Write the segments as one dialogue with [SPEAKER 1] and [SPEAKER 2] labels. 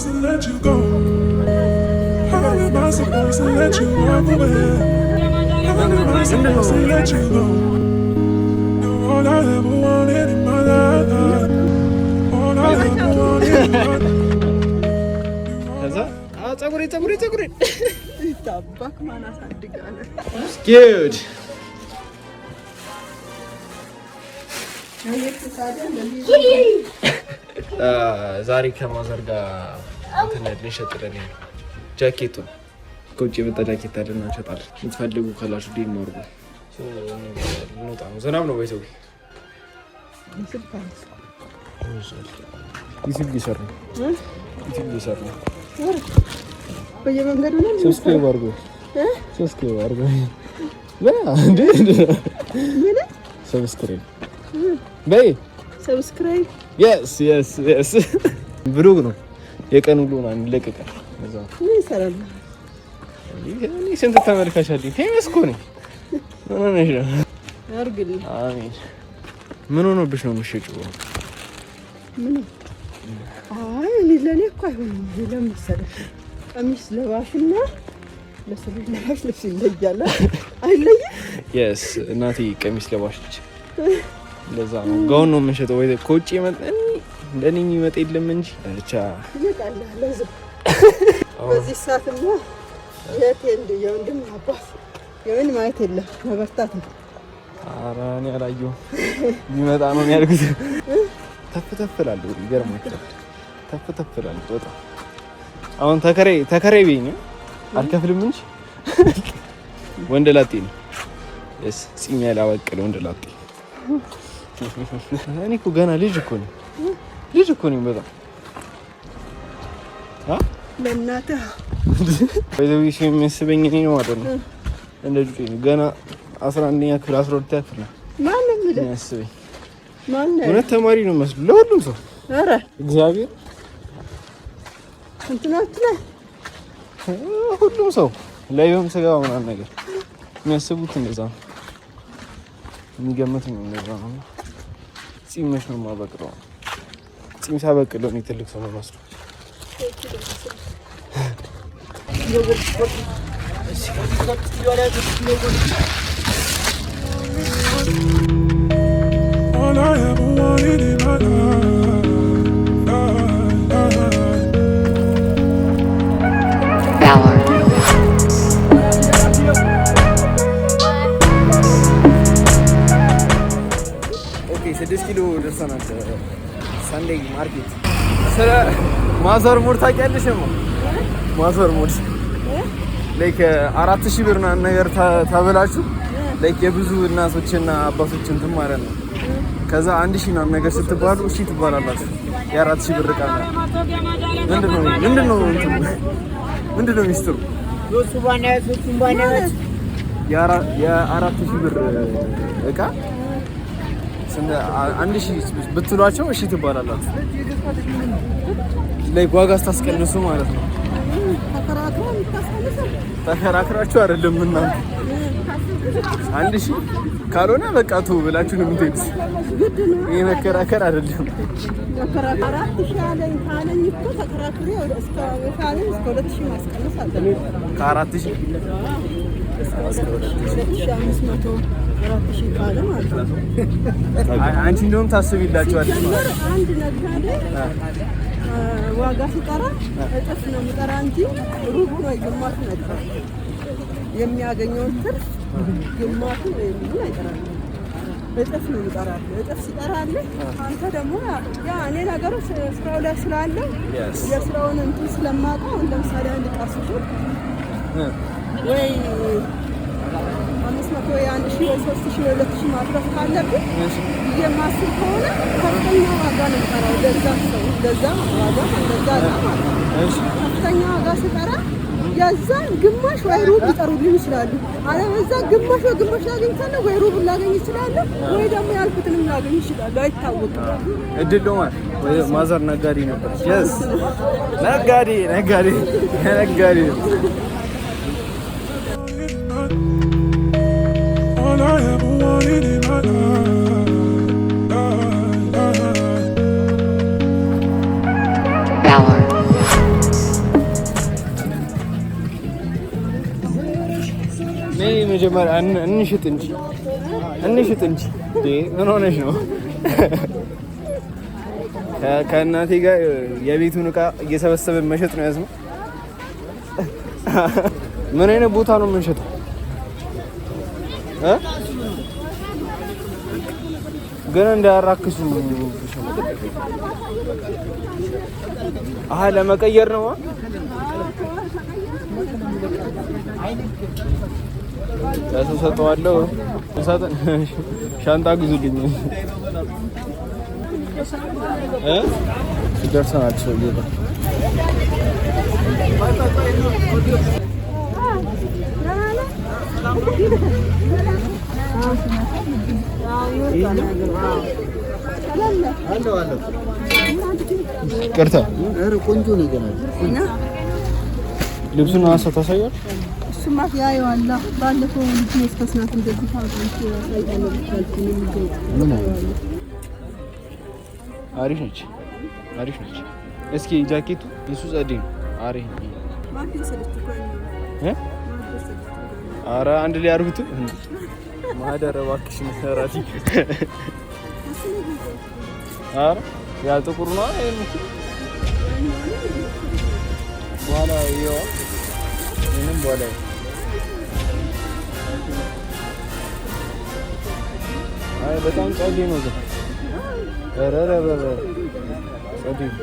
[SPEAKER 1] supposed to let you go? How am I supposed to let you walk away? How am I supposed to let you go? You're all I ever wanted in my life. All I ever wanted in my
[SPEAKER 2] ከዛ ፀጉሬ ፀጉሬ ፀጉሬ።
[SPEAKER 3] ታባክ ማን አሳድጋለ?
[SPEAKER 2] Good. ዛሬ ከ mother ጋር እንትን ልንሸጥለን ጃኬቱን፣ ከውጭ የመጣ ጃኬት አለና እንሸጣለን። የምትፈልጉ ካላችሁ DM አድርጉ። ልንወጣ ነው። ዝናብ ነው ባይዘው። ዩቲዩብ እየሰሩ ነው። ዩቲዩብ እየሰሩ ነው።
[SPEAKER 3] በየመንገዱ ነው።
[SPEAKER 2] Subscribe አድርጉ። Subscribe አድርጉ። እንዴ፣ subscribe በይ።
[SPEAKER 3] Subscribe.
[SPEAKER 2] Yes, vlog ነው። የቀን ውሎ ነው ይለቀቃል።
[SPEAKER 3] ምን ይሰራል?
[SPEAKER 2] እኔ ስንት ተመልካች አለኝ? Famous እኮ ነኝ። ምን ሆነሽ ነው?
[SPEAKER 3] አርግልኝ።
[SPEAKER 2] አሜን። ምን ሆኖብሽ ነው የምትሸጪው?
[SPEAKER 3] ምን? አይ፣ እኔ ለእኔ እኮ አይሆንም። ለምን መሰለሽ? ቀሚስ ለባሽና ለሱሪ ለባሽ ልብስ ይለያል። አይለይም?
[SPEAKER 2] Yes፣ እናቴ ቀሚስ ለባሽ ነች። ለዛ ነው ጋውን ነው የምንሸጠው። ወይ ከውጭ የመጣ እንደኔ የሚመጣ የለም እንጂ ብቻ።
[SPEAKER 3] ይመጣል። ለዚህ በዚህ ሰዓትማ የት እንደ የወንድም አባት የምን ማየት የለም፣ መበርታት ነው።
[SPEAKER 2] ኧረ እኔ አላየሁም። ቢመጣ ነው ያልኩት። ተፍ ተፍ እላለሁ። ይገርማቸዋል። ተፍ ተፍ እላለሁ በጣም። አሁን ተከራይ ተከራይ በይኝ አልከፍልም እንጂ ወንድ ላጤ ነው። Yes፣ ጺም ያላበቀለ ወንድ ላጤ። እኔ እኮ ገና ልጅ እኮ ነኝ። ልጅ እኮ ነኝ በጣም።
[SPEAKER 3] ለእናትህ።
[SPEAKER 2] በዚህ የሚያስበኝ እኔ ነው ማለት ነው። እንደ ጩጬ ነው። ገና 11ኛ ክፍል፣ 12ኛ ክፍል ነው።
[SPEAKER 3] ማነው የሚልህ?
[SPEAKER 2] የሚያስበኝ።
[SPEAKER 3] ማነው?
[SPEAKER 2] እውነት ተማሪ ነው መስሉ ለሁሉም ሰው።
[SPEAKER 3] ኧረ።
[SPEAKER 2] እግዚአብሔር።
[SPEAKER 3] እንትናት ነህ።
[SPEAKER 2] ሁሉም ሰው ላይም ስገባ ምናምን ነገር የሚያስቡት እንደዛ ነው። የሚገምት ነው እንደዛ ነው። ጺም መች ነው የማበቅለው? ጺም ሳበቅለው እኔ ትልቅ ሰው ነው የምመስለው።
[SPEAKER 1] All I ever wanted in my life.
[SPEAKER 4] Valor.
[SPEAKER 2] Okay፣ 6 ኪሎ ደርሰናል። Sunday market ስለ mother mode ታውቂያለሽ? ማ mother mode like 4,000 ብር ምናምን ነገር ተብላችሁ like የብዙ እናቶችና አባቶች እንትን ማለት ነው። ከዛ 1,000 ምናምን ነገር ስትባሉ እሺ ትባላላችሁ። የ4,000 ብር ዕቃ ነው። ምንድነው ምንድነው እንትኑ? ምንድነው ሚስጥሩ? የ4,000 ብር ዕቃ 1,000 ብትሏቸው እሺ ትባላላችሁ። Like ዋጋ ስታስቀንሱ ማለት ነው።
[SPEAKER 3] ተከራክሮ የምታስቀንሰው?
[SPEAKER 2] ተከራክራችሁ አይደለም እናንተ፣ 1,000 ካልሆነ በቃ ቱ ብላችሁ ነው የምትሄዱት።
[SPEAKER 3] ግድ ነው።
[SPEAKER 2] ይሄ መከራከር አይደለም።
[SPEAKER 3] 4,000 አለኝ ካለኝ እኮ ተከራክሬ ወደ እስከ ካለኝ እስከ 2,000 ማስቀነስ አለብኝ።
[SPEAKER 2] ከ4,000
[SPEAKER 3] እስከ 2,500፣ 4,000 ካለ ማለት ነው።
[SPEAKER 2] አንቺ እንደውም ታስቢላችኋለሽ ማለት
[SPEAKER 3] ሲጀመር አንድ ነጋዴ ዋጋ ሲጠራ እጥፍ ነው የሚጠራ እንጂ ሩቡን ወይ ግማሹን አይጠራም። የሚያገኘውን ትርፍ ግማሹን ወይ ሩቡን አይጠራም። እጥፍ ነው የሚጠራልህ። እጥፍ ሲጠራልህ አንተ ደግሞ ያ እኔ ነገሩ ስራው ላይ ስላለ የስራውን እንትን ስለማውቀው፣ አሁን ለምሳሌ አንድ ዕቃ ስሸጥ ወይ 500 ወይ 1,000 ወይ 3,000 ወይ 2,000 ማትረፍ ካለብን ብዬ የማስብ ከሆነ ከፍተኛ ዋጋ ነው የምጠራው። ለዛ ሰው ለዛ ዋጋ ለዛ ዕቃ ማለት ነው። ከፍተኛ ዋጋ ስጠራ የዛን ግማሽ ወይ ሩብ ሊጠሩልኝ ይችላሉ። አለበዛ ግማሽ ወይ ግማሽ ላገኝ ይችላለሁ፣ ወይ ሩብ ላገኝ ይችላለሁ፣ ወይ ደግሞ ያልኩትንም ላገኝ ይችላለሁ። አይታወቅም።
[SPEAKER 2] እድል ነው ማለት ወይ mother ነጋዴ ነበር። Yes፣ ነጋዴ ነጋዴ ነጋዴ ነው።
[SPEAKER 1] All I ever wanted in my life.
[SPEAKER 4] Valor.
[SPEAKER 2] ነይ መጀመሪያ እንሽጥ እንጂ እንሽጥ እንጂ። ምን ሆነሽ ነው? ከእናቴ ጋር የቤቱን እቃ እየሰበሰብን መሸጥ ነው ያዝነው። ምን አይነት ቦታ ነው የምንሸጠው? ግን እንዳያራክሱ። አሀ ለመቀየር ነው። ተሰጠዋለሁ። ሻንጣ ግዙልኝ። ደርሰናል። ሰውዬው ጋር ይቅርታ፣ ልብሱን አንሳ ታሳያለሽ።
[SPEAKER 3] እሱማ ያየዋል። ባለፈው ልጅ ወስከስናት እንደዚህ
[SPEAKER 2] አሪፍ ነች፣ አሪፍ ነች። እስኪ ጃኬቱ የሱ ጸዴ ነው። አሪፍ ነው። ኧረ አንድ ላይ አድርጉት። ማህደር እባክሽን እራሴ። ኧረ ያ ጥቁር ነው። በኋላ ይኸው ምንም በኋላ አይ በጣም ጸዴ ነው። ኧረ ኧረ ጸዴ ነው።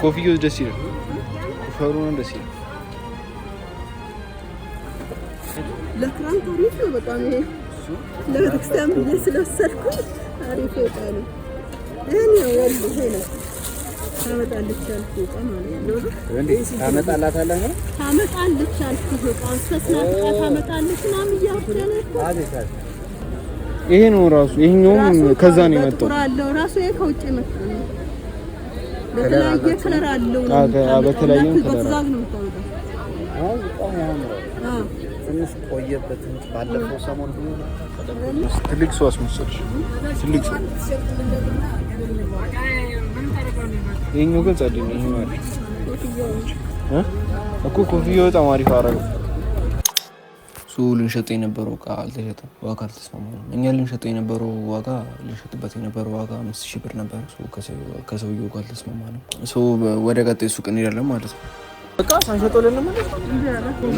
[SPEAKER 2] ኮፍያው ደስ ይላል። ፈሩ ነው ደስ ይላል።
[SPEAKER 3] ለክረምት አሪፍ ነው በጣም ይሄ ለቤተክርስቲያን ብዬ ስለወሰድኩት አሪፍ ዕቃ ነው። ይሄን ነው ያለው ይሄ ነው ታመጣለች ያልኩህ ዕቃ ማለት ነው።
[SPEAKER 4] ታመጣላታለህ ነው
[SPEAKER 3] ታመጣለች ያልኩህ ዕቃ እስከስናት ዕቃ ታመጣለች ምናምን እያልኩህ ነው እኮ።
[SPEAKER 2] ይሄ ነው ራሱ ይሄኛውም ከዛ ነው የመጣው።
[SPEAKER 3] ጥቁር አለው ራሱ ይሄ ከውጭ የመጣ ነው። በተለያየ color አለው ነው
[SPEAKER 2] በተለያየ color
[SPEAKER 3] በትዕዛዝ ነው የምታመጣው።
[SPEAKER 4] አዎ በጣም ያምራል። ትንሽ ቆየበት እንጂ ባለፈው ሰሞን
[SPEAKER 2] ትልቅ ሰው አስመሰልሽ። ትልቅ ሰው ይሄኛው ግን ጸዴ ነው። ይሄኛው አሪፍ እኮ ኮፍያው በጣም አሪፍ አደረገው። ሱ ልንሸጠው የነበረው እቃ አልተሸጠም፣ ዋጋ አልተስማማንም። እኛ ልንሸጠው የነበረው ዋጋ ልንሸጥበት የነበረው ዋጋ 5000 ብር ነበር። ከሰውየው ጋር አልተስማማንም። ወደ ቀጣይ ሱቅ እንሄዳለን ማለት ነው። በቃ ሳንሸጠው ልንመለስ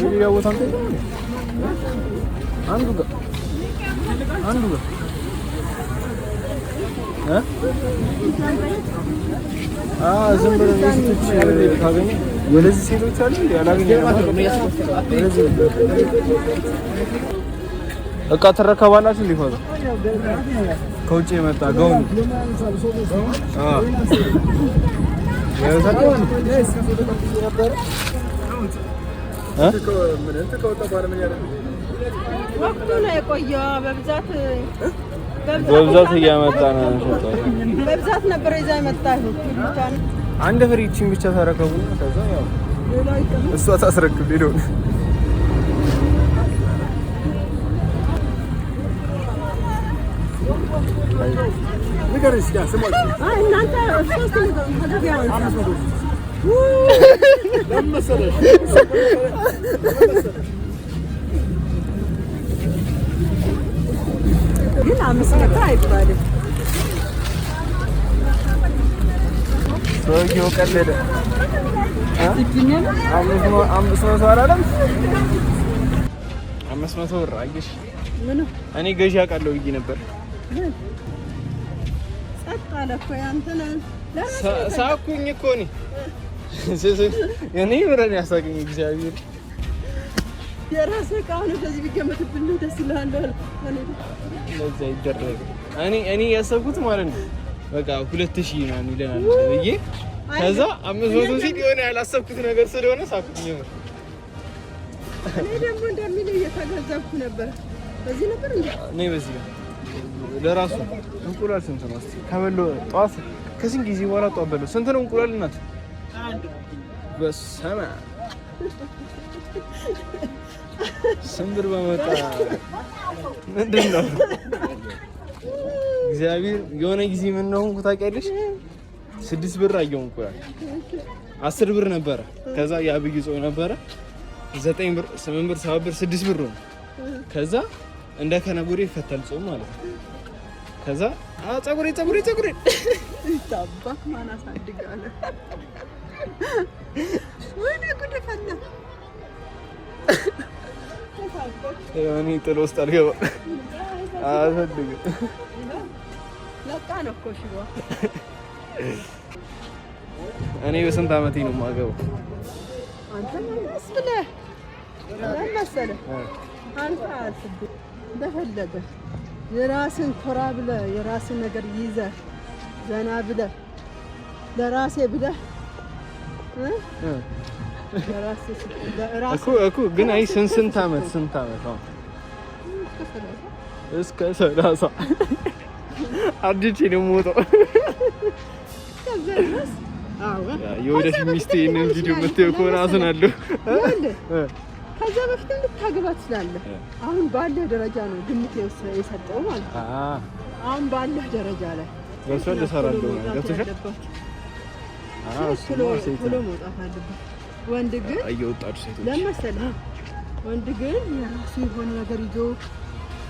[SPEAKER 2] ሌላ ቦታ አንዱ ጋር አንዱ ጋር ዝም ብለን የሴቶች ካገኘ ወደዚህ ሴቶች አሉ ያላገኘንም እቃ ትረከባላችሁ። እንዴ father ከውጭ የመጣ ገውን
[SPEAKER 3] ወቅቱ ነው የቆየው። በብዛት
[SPEAKER 2] በብዛት እያመጣ ነው።
[SPEAKER 3] በብዛት ነበር ይዛ የመጣሁ።
[SPEAKER 2] አንድ ፍሬ ይቺን ብቻ ተረከቡ። ከዛ ያው እሷ ታስረክብ ሌላውን
[SPEAKER 3] ግን 500 አይባልም።
[SPEAKER 2] ሰውዬው ቀለደ። 500 አላለም? 500 ብር አየሽ። እኔ ገዢ አውቃለሁ ብዬ ነበር።
[SPEAKER 3] ጸጥ አለ እኮ ያንተን
[SPEAKER 2] ሳኩኝ እኮ እኔ እኔ ብረን ያሳቀኝ እግዚአብሔር።
[SPEAKER 3] የራስህ ዕቃ አሁን እንደዚህ ቢገመትብን ደስ ይልሃል።
[SPEAKER 2] እንደዚህ አይደረግም። እኔ ያሰብኩት ማለት ነው በቃ 2000 ምናምን ይለናል ብዬ ከዛ 500 ሲል የሆነ ያላሰብኩት ነገር ስለሆነ ሳኩኝ። የምር
[SPEAKER 3] እኔ ደግሞ እንደሚል እየተገዘብኩ ነበር። በዚህ ነበር እንዴ?
[SPEAKER 2] ነይ በዚህ ጋር ለራሱ እንቁላል ስንት ነው? እስኪ ከበላሁ ጠዋት ከስንት ጊዜ በኋላ ጠዋት በላሁ። ስንት ነው እንቁላል እናት? በሰማ ስንት ብር በመጣ ምንድን ነው? እግዚአብሔር የሆነ ጊዜ ምን ነው ሆንኩ ታውቂያለሽ? 6 ብር አየሁ እንቁላል 10 ብር ነበረ። ከዛ የአብይ ጾም ነበረ 9 ብር፣ 8 ብር፣ 7 ብር፣ 6 ብር ነው። ከዛ እንደ ከነጎዴ ይፈታል ጾም ማለት ነው። ከዛ ፀጉሬ ፀጉሬ ፀጉሬ።
[SPEAKER 3] አባት ማን አሳድጋለ? ወይኔ ጉድ ፈላ።
[SPEAKER 2] እኔ ጥሎ ውስጥ አልገባም፣ አልፈልግም።
[SPEAKER 3] ለቃ ነው እኮ ሽቦ።
[SPEAKER 2] እኔ በስንት ዓመቴ ነው የማገባው?
[SPEAKER 3] አንተ መለስ ብለህ ምን መሰለህ፣ አንተ አልፍብህ እንደፈለገ የራስን ኮራ ብለህ የራስን ነገር ይዘህ ዘና ብለህ ለራሴ ብለህ እ ለራሴ ለራሴ
[SPEAKER 2] እኮ ግን አይ ስንት ዓመት አሁን እስከ 30 አርጅቼ ነው የምወጣው።
[SPEAKER 3] ከዛ ድረስ አዎ።
[SPEAKER 2] የወደፊት ሚስቴ ይህንን ቪዲዮ የምታየው ከሆነ አዝናለሁ።
[SPEAKER 3] ይኸውልህ፣ ከዛ በፊትም ልታገባ ትችላለህ። አሁን ባለህ ደረጃ ነው ግምት የሰጠው ማለት ነው። አሁን ባለህ ደረጃ ላይ
[SPEAKER 2] ገብቶሻል? እሰራለሁ
[SPEAKER 3] ቶሎ መውጣት
[SPEAKER 2] ገብቶሻል?
[SPEAKER 3] ያለባት።
[SPEAKER 2] እሱማ
[SPEAKER 3] ቶሎ
[SPEAKER 2] ሴት
[SPEAKER 3] ቶሎ
[SPEAKER 2] ነው።
[SPEAKER 3] መውጣት አለባት። ወንድ ግን
[SPEAKER 2] እየወጣችሁ ሴቶች
[SPEAKER 3] ለምን መሰለህ? ወንድ ግን የራሱ የሆነ ነገር ይዞ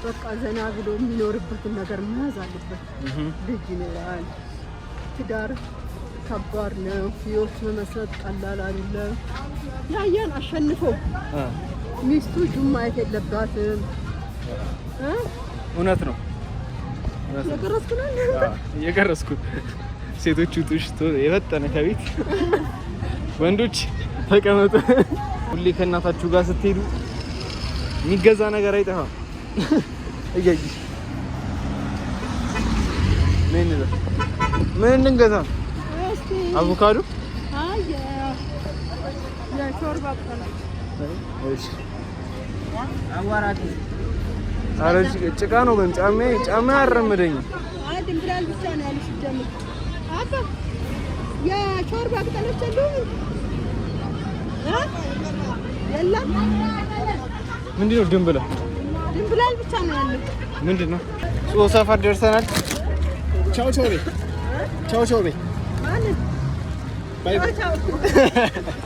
[SPEAKER 3] በቃ ዘና ብሎ የሚኖርበትን ነገር መያዝ አለበት። ልጅ ይኖራል። ትዳር ከባድ ነው። ህይወት መመስረት ቀላል አይደለም። ያያን አሸንፎ ሚስቱ እጁን ማየት የለባትም እ
[SPEAKER 2] እውነት ነው። እውነት ነው።
[SPEAKER 3] የቀረስኩ ነው።
[SPEAKER 2] እየቀረስኩ ሴቶቹ ጡሽ የፈጠነ ከቤት፣ ወንዶች ተቀመጡ። ሁሌ ከእናታችሁ ጋር ስትሄዱ የሚገዛ ነገር አይጠፋም። እያየሽ ምን እንበል? ምን እንገዛ ነው?
[SPEAKER 3] እስቲ
[SPEAKER 2] አቮካዶ።
[SPEAKER 3] አይ የሾርባ ቅጠል።
[SPEAKER 2] እሺ። ኧረ ጭቃ ነው ግን ጫማዬ ጫማዬ አያራምደኝም።
[SPEAKER 3] አይ ድንብላል ብቻ ነው ያሉት ሲጀምር። አባ የሾርባ ቅጠሎች የሉም እ የለም።
[SPEAKER 2] ምንድን ነው ድንብላል?
[SPEAKER 3] ድንብላል ብቻ ነው ያለው።
[SPEAKER 2] ምንድን ነው? ጾ ሰፈር ደርሰናል። ቻው ቻው ቤ፣ ቻው ቻው ቤ።
[SPEAKER 3] ማንን?
[SPEAKER 2] Bye bye።
[SPEAKER 3] ቻው።